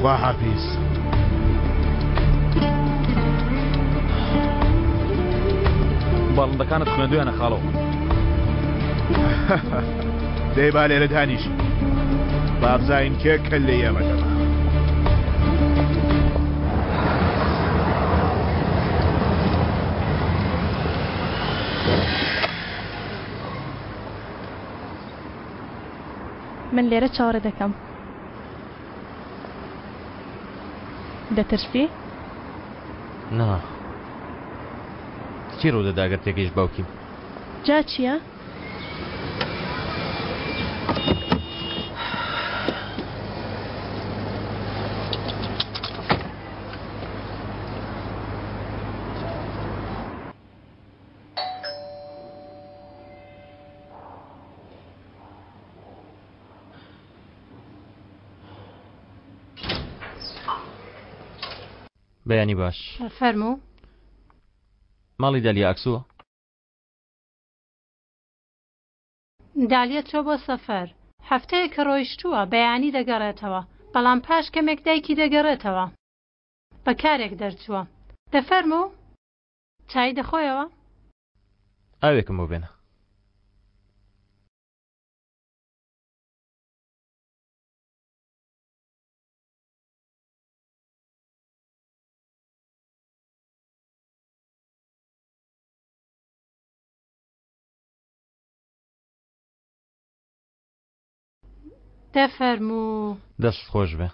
خواحافیز. باڵندەکانت خوێندویانە خاڵۆ. دەی با لێرە دانیشین با بزانین کێ کەللەی ئێمە دەبا. من لێرە چاوەڕێ دەکەم. دەترسی؟ نا. چی ڕوودەدا گەر تێگەیشت باوکیم؟ جا چییە؟ بەیانی باش. فەرموو. ماڵی دالیا ئاکسووە؟ دالیا چووە بۆ سەفەر. هەفتەیەکە ڕۆیشتووە، بەیانی دەگەڕێتەوە. بەڵام پاش کەمێک دایکی دەگەڕێتەوە. بە کارێک دەرچووە. دەفەرموو؟ چای دەخۆیەوە؟ ئاوێکم بۆ بێنە. دەفەرموو. دەستت خۆش بێ.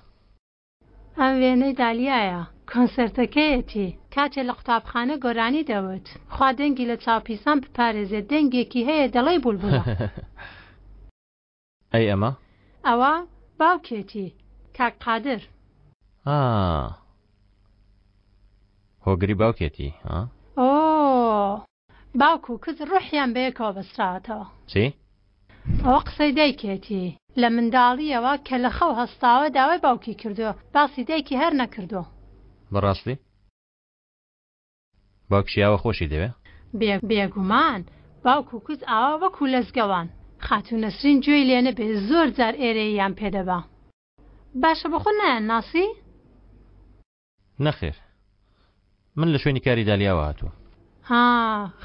ئەم وێنەی دالیایە، کۆنسێرتەکەیەتی، کاتێ لە قوتابخانە گۆرانی دەوت. خوا دەنگی لە چاوپیسان بپارێزێ دەنگێکی هەیە دەڵێی بولبولە. ئەی ئەمە؟ ئەوە باوکێتی، کاک قادر. ئا. هۆگری باوکێتی، ها؟ ئۆ. باوک و کچ ڕوحیان بەیەکەوە بەستراوەتەوە. چی؟ ئەوە قسەی دایکێتی. لە منداڵییەوە کە لە خەو هەستاوە داوای باوکی کردووە، باسی دایکی هەر نەکردووە. بەڕاستی؟ باوکیشی ئاوا خۆشی دەوێ؟ بێگومان، باوک و کچ ئاوا وەکوو لەزگەوان. خاتوو نەسرین گوێی لێ نەبێ زۆر جار ئێرەییان پێ دەبا. باشە بۆخۆت نایانناسی؟ نەخێر. من لە شوێنی کاری دالیاوە هاتووم. ها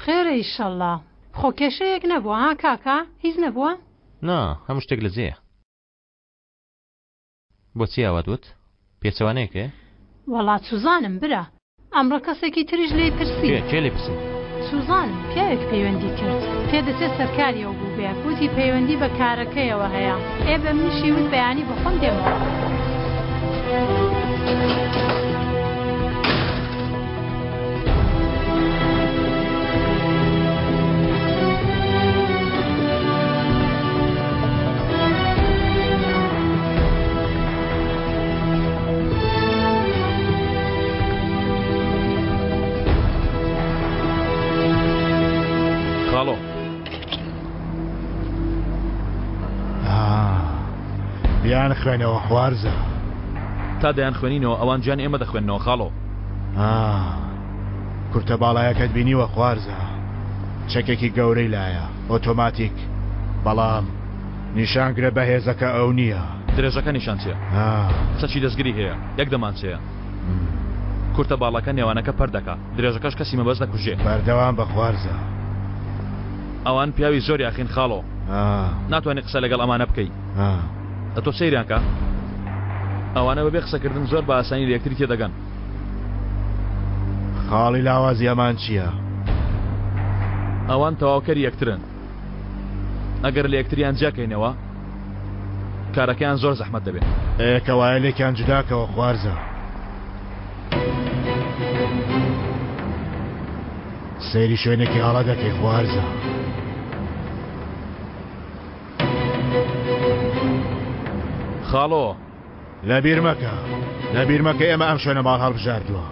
خێرە ئیشەڵا. خۆ کێشەیەک نەبووە ها کاکە؟ هیچ نەبووە؟ نا هەموو شتێک لە جێیە. بۆچی ئاوات وت؟ پێچەوانەیەک هەیە؟ وەڵا چوزانم برا. ئەمڕۆ کەسێکی تریش لێی پرسی. کێ؟ کێ لێی پرسی؟ چوزانم، پیاوێک پەیوەندی کرد. پێدەچێ سەرکاری ئەو بووبێ. وتی پەیوەندی بە کارەکەیەوە هەیە. ئێ بە منیشی وت بەیانی بە خۆم دێمەوە. خاڵۆ. بیان خوێنەوە خوارزە. تا دەیان خوێنینەوە ئەوان گیان ئێمە دەخوێننەوە خاڵۆ. کورتە باڵایەکەت بینیوە خوارزە چەکێکی گەورەی لایە ئۆتۆماتیک بەڵام نیشانگرە بەهێزەکە ئەو نییە. درێژەکە نیشان چیە؟ چەکی دەستگری هەیە یەک دەمانچەیە. کورتە باڵاکە نێوانەکە پەرت دەکا درێژەکەش کەسی مەبەست دەکوژێ. بەردەوام بە خوارزا. ئەوان پیاوی زۆر یاخین خاڵۆ. ناتوانی قسە لەگەڵ ئەمانە بکەی. ئەتۆ سەیریان کە. ئەوانە بەبێ قسەکردن زۆر بە ئاسانی لە یەکتری تێدەگەن. خاڵی لاوازی ئەمان چییە؟ ئەوان تەواوکەری یەکترن. ئەگەر لە یەکتریان جیاکەینەوە کارەکەیان زۆر زەحمەت دەبێت. ئێ کەوایە لێکیان جوداکەوە خوارزا. سەیری شوێنێکی هەڵە دەکەی خوارزا. خاڵۆ. لەبیر مەکە لەبیر مەکە ئێمە ئەم شوێنە ماڵ هەڵبژاردووە.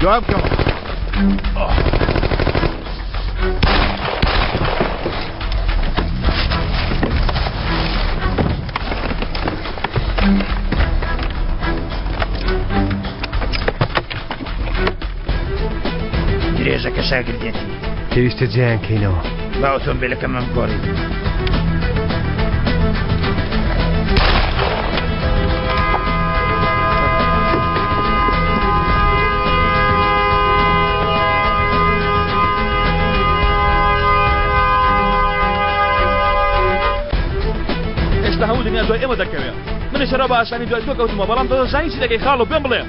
دوام بکەوە. درێژەکە شاگردێتی. پێویستە جیایان کەینەوە. با ئۆتۆمبیلەکەمان بگۆڕین. ئێستا هەموو دنیا دوای ئێمە دەکەوێ منیش هەرا بە ئاسانی دوای تۆ کەوتمە بەڵام تۆ دەزانی چی دەکەی خاڵۆ پێم بڵێ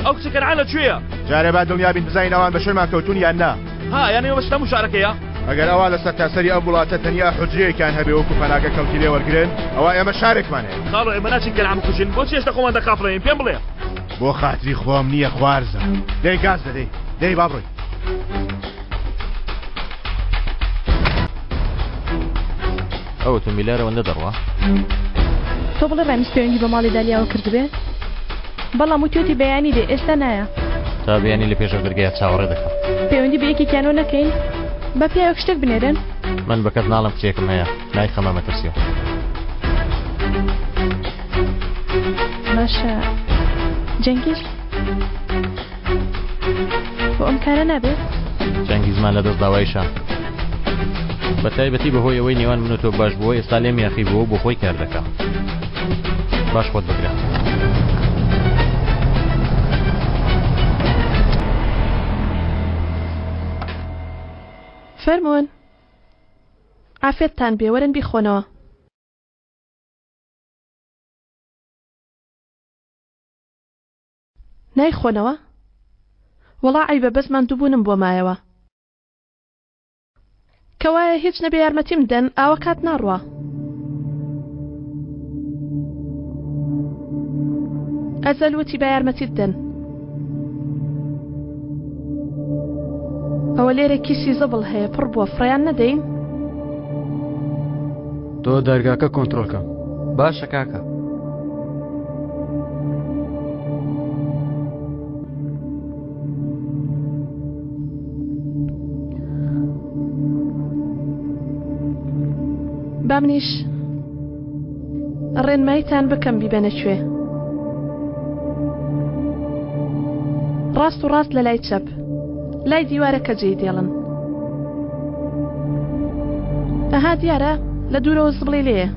ئەو کچە کەنعان لە کوێیە؟ جارێ با دڵنیا بین بزانین ئەوان بە شوێنمان کەوتوون یان نا. ها یانی مەبەستت هەموو شارەکەیە؟ ئەگەر ئەوان لە سەرتاسەری ئەم وڵاتە تەنیا حوجرەیەکیان هەبێ وەکو پەناگە کەڵکی لێ وەرگرن ئەوا ئێمە شارێکمان هەیە. خاڵۆ ئێمە ناچین کەنعان بکوژین بۆچی هێشتا خۆمان دەخافڵێنین پێم بڵێ؟ بۆ خاتری خۆم نییە خوارزا. دەی گاز دە دەی دەی با بڕۆین. ئەو ئۆتۆمبیلە ئەوەندە دەڕوا؟ تۆ بڵێ ڕامیز پەیوەندی بە ماڵی دالیاوە کردبێ؟ بەڵام وتوێتی بەیانی دێ ئێستا نایە. تا بەیانی لە پێش ئەو دەرگایە چاوەڕێ دەکەم. پەیوەندی بە یەکێکیانەوە نەکەین؟ با پیاوێک شتێک بنێرن. من بە کەس ناڵێم کچێکم هەیە، نایخەمە مەترسیەوە. باشە جەنگیز بۆ ئەم کارە نابێ؟ جەنگیزمان لەدەست داوە ئیشان. بە تایبەتی بەهۆی ئەوەی نێوان من و تۆ باش بووە ئێستا لێم یاخی بووە و بۆ خۆی کار دەکا. باش خۆت بگرە. فەرموون. عافێتتان بێ وەرن بیخۆنەوە. نایخۆنەوە؟ وەڵا عەیبە بەس ماندووبوونم بۆ مایەوە. کەوایە هیچ نەبێ یارمەتیم بدەن ئاوا کات ناڕوا. ئەزەل وتی با یارمەتیت دەن. ئەوە لێرە کیسی زبڵ هەیە پڕ بووە فڕێیان نەدەین؟ تۆ دەرگاکە کۆنترۆل کە. باشە کاکە. با منیش ڕێنماییتان بکەم بیبەنە کوێ. ڕاست و ڕاست لە لای چەپ لای دیوارەکە جێی دێڵن. ئەها دیارە لە دوورەوە زبڵی لێیە.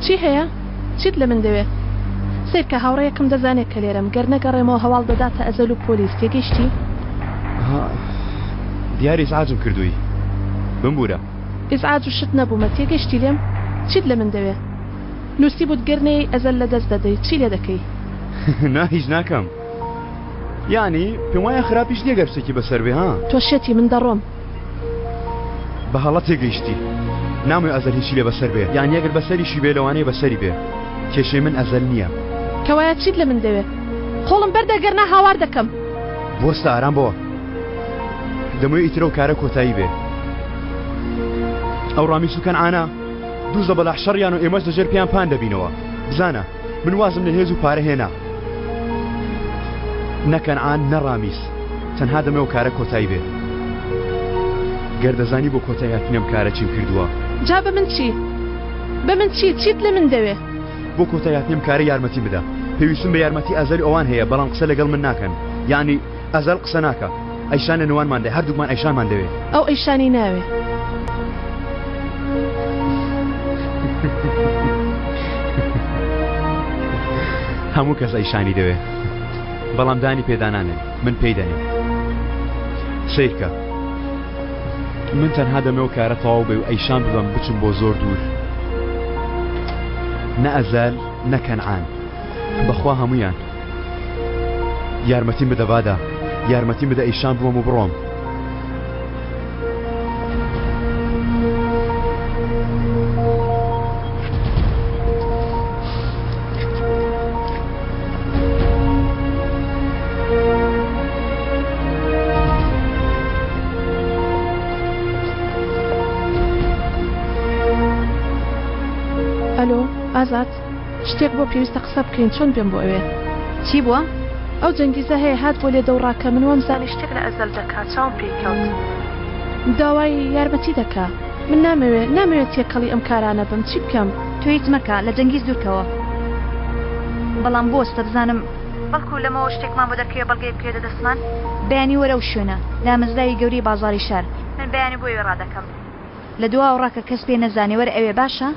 چی هەیە؟ چیت لە من دەوێ؟ سەیرکە هاوڕێیەکم دەزانێ کە لێرەم، گەر نەگەڕێمەوە هەواڵ دەداتە ئەزەل و پۆلیس، تێگەیشتی؟ ها، دیارە ئیزعاجم کردووی، بمبوورە. ئیزعاج و شت نەبوومە، تێگەیشتی لێم؟ چیت لە من دەوێ؟ نووسیبووت گەر نەیەی ئەزەل لە دەست دەدەی، چی لێ دەکەی؟ نا هیچ ناکەم. یانی پێم وایە خراپیش نییە گەر شتێکی بەسەر بێ ها؟ تۆ شێتی، من دەڕۆم. بە هەڵە تێگەیشتی. نامەوێ ئەزەل هیچی لێ بەسەر بێ. یانی ئەگەر بەسەریشی بێ لەوانەیە بەسەری بێ. کێشەی من ئەزەل نییە. کەوایە چیت لە من دەوێ؟ قۆڵم بەردە گەرنا هاوار دەکەم. بوەستە ئارام بۆ. دەمەوێ ئیتر ئەو کارە کۆتایی بێ. ئەو ڕامیس و کەنعانە دوو زەبەلاح شەڕیان و ئێمەش لەژێر پێیان پان دەبینەوە. بزانە من وازم لە هێز و پارە هێنا. نە کەنعان نە ڕامیس. تەنها دەمەوێ ئەو کارە کۆتایی بێ. گەر دەزانی بۆ کۆتایی هاتنی ئەم کارە چیم کردووە. جا بە من چی؟ بە من چی؟ چیت لە من دەوێ؟ بۆ کۆتایی هاتنی ئەم کارە یارمەتیم بدە. پێویستم بە یارمەتی ئەزەل و ئەوان هەیە بەڵام قسە لەگەڵ من ناکەن. یانی ئەزەل قسە ناکا. ئەیشان لە نێوانماندایە هەردووکمان ئەیشانمان دەوێ. ئەو ئەیشانی ناوێ. هەموو کەس ئەیشانی دەوێ. بەڵام دانی پێدا نانێن من پێی دەنێم سەیرکە من تەنها دەمەوە کارە تەواو بێ و ئەیشان ببەم بچم بۆ زۆر دوور نە ئەزال نە کەنعان بەخوا هەمویان یارمەتیم بدە بادا یارمەتیم بدە ئەیشان بووم و بڕۆم. ئازاد شتێک بۆ پێویستە قسە بکەین چۆن بێم بۆ ئەوێ؟ چی بووە؟ ئەو جەنگیزە هەیە هات بۆ لێدە و ڕاکە من وام زانی شتێک لە ئەزەل دەکا چاوم پێی کەوت داوای یارمەتی دەکا من نامەوێ نامەوێ تێکەڵی ئەم کارانە بم چی بکەم؟ تۆ هیچ مەکە لە جەنگیز دوورکەوە بەڵام بوەستە بزانم بەڵکو لەمەوە شتێکمان بۆ دەرکەوێ بەڵگەیەک بکەوێتە دەستمان بەیانی وەرە ئەو شوێنە دامەزراوی گەورەی بازاڕی شار من بەیانی بۆ ئەوێ ڕادەکەم لە دواوە ڕاکە کەس پێ نەزانێ وەرە ئەوێ باشە؟